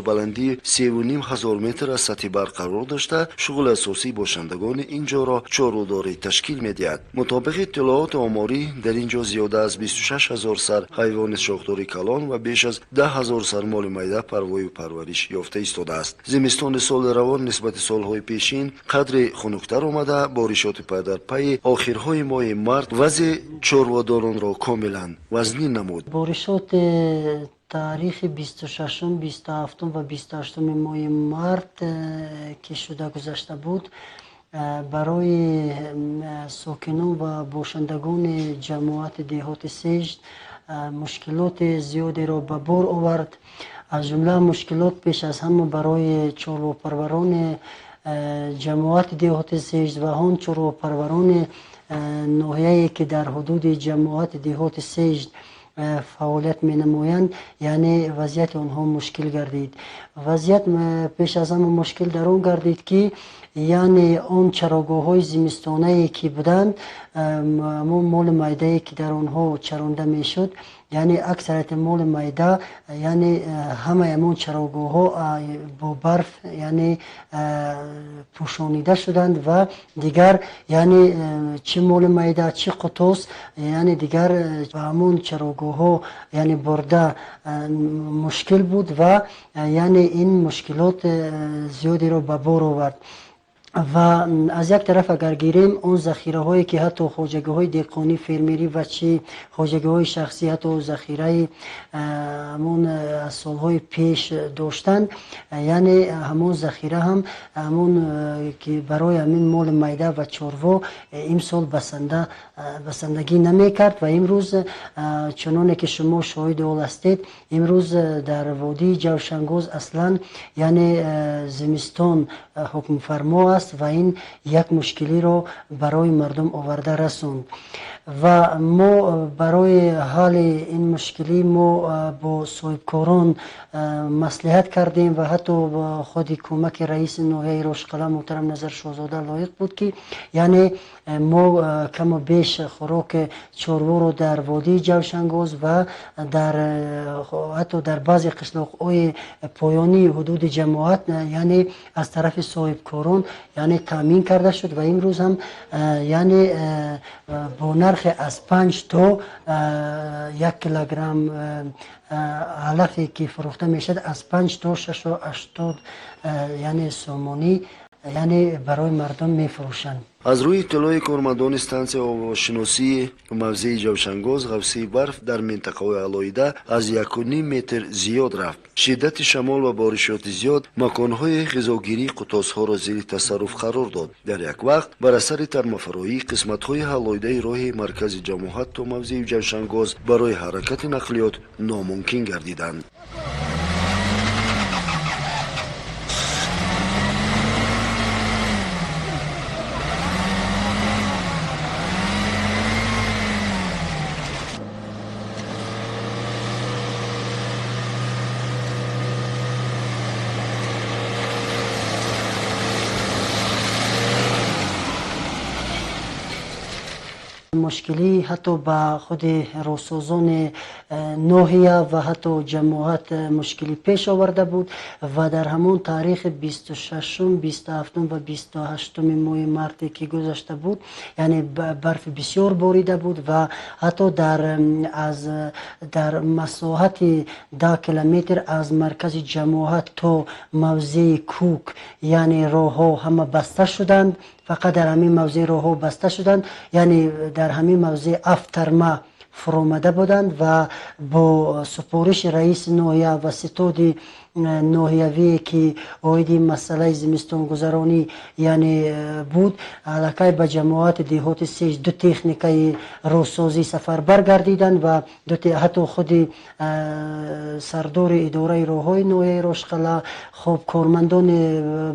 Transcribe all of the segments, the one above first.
Баландии 3500 метр аз сатҳи баҳр қарор дошта, шуғли асосии бошандагони ин ҷоро чорводорӣ ташкил медиҳад. Мутобиқи иттилооти оморӣ, дар ин ҷо зиёда аз 26 000 сар ҳайвони шохдори калон ва беш аз 10 000 сар моли майда парвою парвариш ёфта истодааст. Зимистони соли равон нисбати солҳои пешин қадре хунуктар омада, боришоти пайдарпайи охирҳои моҳи март вазъи чорводоронро комилан вазнин намуд. Боришоти таърихи 26, 27 ва 28 моҳи март, ки шуда гузашта буд, барои сокинон ва бошандагони ҷамоати деҳоти Сеҷд мушкилоти зиёдеро ба бор овард. Аз ҷумла мушкилот пеш аз ҳама барои чорвопарварони ҷамоати деҳоти Сеҷд ва он чорвопарварони ноҳияе, ки дар ҳудуди ҷамоати деҳоти Сеҷд фаъолият менамоянд, яъне вазъияти онҳо мушкил гардид. Вазъият пеш аз ҳама мушкил дар он гардид, ки яъне он чарогоҳҳои зимистонае, ки буданд, ҳамон моли майдае, ки дар онҳо чаронда мешуд, яъне аксарияти моли майда, яъне ҳамаи ҳамон чарогоҳҳо бо барф, яъне пӯшонида шуданд ва дигар, яъне чӣ моли майда, чӣ қутос, яъне дигар ба ҳамон чарогоҳҳо, яъне бурда мушкил буд ва яъне ин мушкилот зиёдеро ба бор овард. Ва аз як тараф агар гирем, он захираҳое, ки ҳатто хоҷагиҳои деҳқонӣ, фермерӣ ва чӣ хоҷагиҳои шахсӣ ҳатто захираи ҳамон аз солҳои пеш доштанд, яъне ҳамон захира ҳам, ҳамон ки барои ҳамин моли майда ва чорво имсол басандагӣ намекард. Ва имрӯз, чуноне ки шумо шоҳиди ҳол ҳастед, имрӯз дар водии Ҷавшангоз аслан, яъне зимистон ҳукмфармо аст ва ин як мушкилиро барои мардум оварда расонд. Ва мо барои ҳалли ин мушкилӣ мо бо соҳибкорон маслиҳат кардем ва ҳатто худи кӯмаки раиси ноҳияи Рошқала муҳтарам Назар Шоҳзода лоиқ буд, ки яъне мо каму беш хӯроки чорворо дар водии Ҷавшангоз ва дар ҳатто дар баъзе қишлоқҳои поёнии ҳудуди ҷамоат, яъне аз тарафи соҳибкорон, яъне таъмин карда шуд. Ва имрӯз ҳам, яъне бо нархи аз 5 то 1 килограмм алафе, ки фурӯхта мешавад, аз 5 то 6,80, яъне сомонӣ, яъне барои мардум мефурӯшанд. Аз рӯи иттилои кормандони стансияи обҳавошиносии мавзеи Ҷавшангоз, ғафсии барф дар минтақаҳои алоҳида аз 1,5 метр зиёд рафт. Шиддати шамол ва боришоти зиёд маконҳои ғизогирии қутосҳоро зери тасарруф қарор дод. Дар як вақт бар асари тармафароӣ қисматҳои алоҳидаи роҳи маркази ҷамоат то мавзеи Ҷавшангоз барои ҳаракати нақлиёт номумкин гардиданд. Мушкилӣ ҳатто ба худи роҳсозони ноҳия ва ҳатто ҷамоат мушкилӣ пеш оварда буд. Ва дар ҳамон таърихи 26, 27 ва 28 моҳи марте, ки гузашта буд, яъне барфи бисёр борида буд ва ҳатто дар масоҳати 10 километр аз маркази ҷамоат то мавзеи Кӯк, яъне роҳҳо ҳама баста шуданд. Фақат дар ҳамин мавзеъ роҳҳо баста шуданд, яъне дар ҳамин мавзеъ 7 тарма фуромада буданд. Ва бо супориши раиси ноҳия ва ситоди ноҳиявие, ки оиди масъалаи зимистонгузаронӣ, яъне буд, аллакай ба ҷамоати деҳоти Сеҷ ду техникаи роҳсозӣ сафарбар гардиданд ва ҳатто худи сардори идораи роҳҳои ноҳияи Рошқала, хоб, кормандони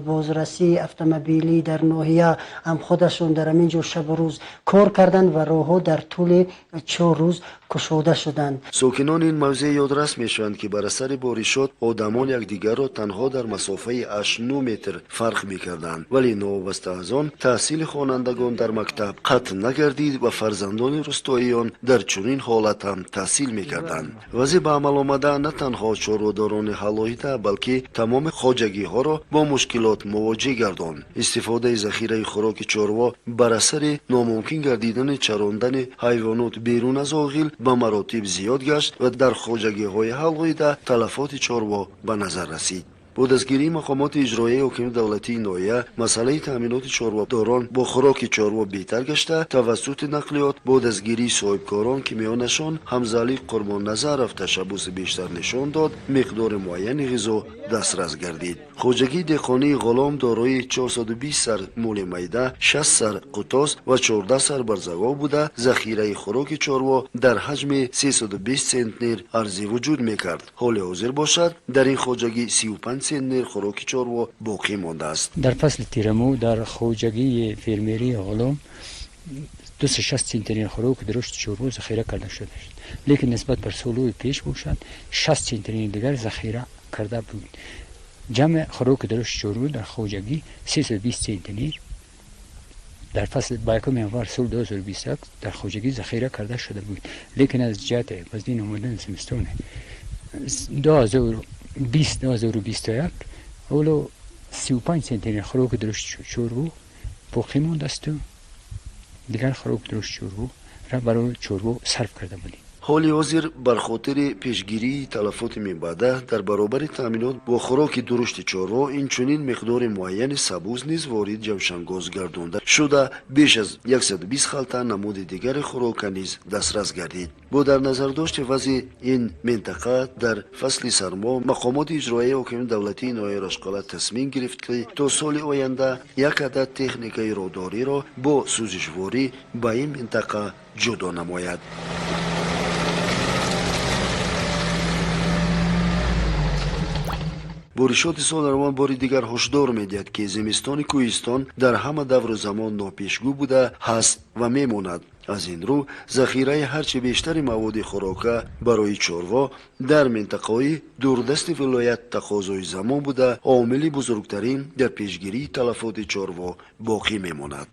бозрасии автомобилӣ дар ноҳия ҳам худашон дар ҳамин ҷо шабу рӯз кор карданд ва роҳҳо дар тӯли 4 рӯз кушода шуданд. Сокинони ин мавзеъ ёдрас мешаванд, ки бар асари боришот одамон якдигарро танҳо дар масофаи 8-9 метр фарқ мекарданд, вале новобаста аз он таҳсили хонандагон дар мактаб қатъ нагардид ва фарзандони рустоиён дар чунин ҳолат ҳам таҳсил мекарданд. Вазъи ба амал омада на танҳо чорводорони ҳалоҳида, балки тамоми хоҷагиҳоро бо мушкилот мувоҷеҳ гардонд. Истифодаи захираи хӯроки чорво бар асари номумкин гардидани чарондани ҳайвонот берун аз оғил ба маротиб зиёд гашт ва дар хоҷагиҳои ҳалоҳида талафоти чорво ба назар расид. Бо дастгирии мақомоти иҷроияи ҳокимияти давлатии ноҳия масъалаи таъминоти чорводорон бо хӯроки чорво беҳтар гашта, тавассути нақлиёт бо дастгирии соҳибкорон, ки миёнашон Ҳамзаалӣ Қурбонназаров ташаббуси бештар нишон дод, миқдори муайяни ғизо дастрас гардид. Хоҷагии деҳқонии Ғулом дорои 420 сар мули майда, 60 сар қутос ва 14 сар барзагов буда, захираи хӯроки чорво дар ҳаҷми 320 центнер арзи вуҷуд мекард. Ҳоли ҳозир бошад, дар ин хоҷагӣ 35 центнер хӯроки чорво боқӣ мондааст. Дар фасли тирамӯ дар хоҷагии фермерии Ғулом 260 центнер хӯроки дурушти чорво захира карда шудааст, лекин нисбат бар солҳои пеш бошад, 60 центнери дигар захира карда буд. Ҷамъи хӯроки дурушти чорво дар хоҷагӣ 320 центнер дар фасли ба 1 январ соли 2021 дар хоҷагӣ захира карда шуда буд, лекин аз ҷиҳати вазнин омадани зимистони 2020 2021 ҳоло 35 центнер хӯроки дурушти чорво боқӣ мондасту дигар хӯроки дурушти чорво ра барои чорво сарф карда будем. Ҳоли ҳозир бар хотири пешгирии талафоти минбаъда дар баробари таъминот бо хӯроки дурушти чорво инчунин миқдори муайяни сабуз низ ворид Ҷавшангоз гардонда шуда, беш аз 120 халта намуди дигари хӯрока низ дастрас гардид. Бо дар назардошти вазъи ин минтақа дар фасли сармо мақомоти иҷроияи ҳокимияти давлатии ноҳияи Рашқалъа тасмим гирифт, ки то соли оянда як адад техникаи роҳдориро бо сӯзишворӣ ба ин минтақа ҷудо намояд. Боришоти соли равон бори дигар ҳушдор медиҳад, ки зимистони кӯҳистон дар ҳама давру замон нопешгӯ буда ҳаст ва мемонад. Аз ин рӯ захираи ҳарчи бештари маводи хӯрока барои чорво дар минтақаҳои дурдасти вилоят тақозои замон буда, омили бузургтарин дар пешгирии талафоти чорво боқӣ мемонад.